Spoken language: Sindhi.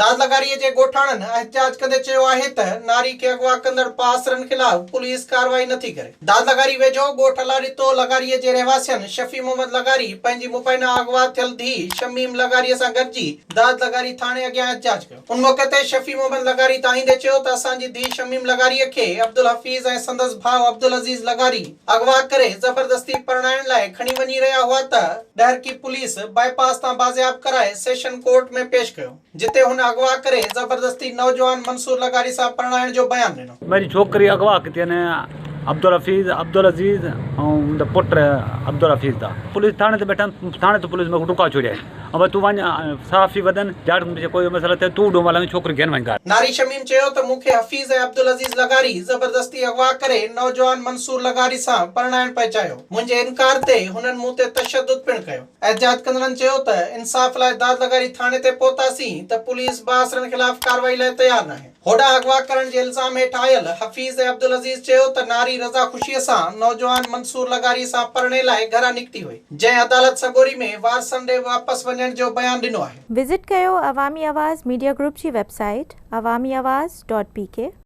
داد لغاري جي ڳوٺاڻن احتجاج ڪندي چيو آهي ته ناري کي اغوا ڪندڙ بااثرن خلاف پوليس ڪارروائي نٿي ڪري. داد لغاري ويجهو ڳوٺ الاڏتو لغاري جي رهواسين شفيع محمد لغاري پنهنجي مبينا اغوا ٿيل ڌيء شميم لغاري سان گڏجي داد لغاري ٿاڻي اڳيان احتجاج ڪيو. ان موقعي تي شفيع محمد لغاري دانهيندي چيو ته اسان جي ڌيء شميم لغاري کي عبدالحفيظ ۽ سندس ڀاء عبدالعزيز لغاري اغوا ڪري زبردستي پرڻائڻ لاء کڻي وڃي رهيا هئا ته ڏهرڪي پوليس باء پاس تان بازياب ڪرائي سيشن ڪورٽ ۾ پيش ڪيو، جتي هن اغوا ڪري زبردستي نوجوان منصور لغاري سان پرڻائڻ جو بيان ڏنو. ميري ڇوڪري اغوا ڪتي نه عبدالحفيظ عبدالعزيز ۽ ان دا پٽ عبدالحفيظ دا پوليس ٿاڻي تي بيٺا ٿاڻي تي پوليس ميکو ٽڪا ڇوڙيا ۽ ڀئي تون وڃ صحافي وڏن جاٽ پڇي ڪوئي مسئلو ٿئي تون ڏو ملان ڇوڪري گھن وڃ گھر. ناري شميم چيو ته مون کي حفيظ ۽ عبدالعزيز لغاري زبردستي اغوا ڪري نوجوان منصور لغاري سان پرڻائڻ پئي چاهيو. منهنجي انڪار تي هنن مون تي تشدد پڻ ڪيو. احتجاج ڪندڙن چيو ته انصاف لاء داد لغاري ٿاڻي تي پهتاسين ته پوليس بااثرن خلاف ڪارروائي لاء تيار ناهي. هوڏانهن اغوا ڪرڻ جي الزام هيٺ آيل حفيظ ۽ عبدالعزيز چيو ته ناري رضا خوشيء سان نوجوان منصور لغاري سان پرڻي لاء گهران نڪتي هئي، جنهن عدالت سڳوري ۾ وارثن ڏي واپس وڃڻ جو بيان ڏنو آهي. وزٽ ڪيو عوامي آواز ميڊيا گروپ جي web site Awami Awaz dot P K.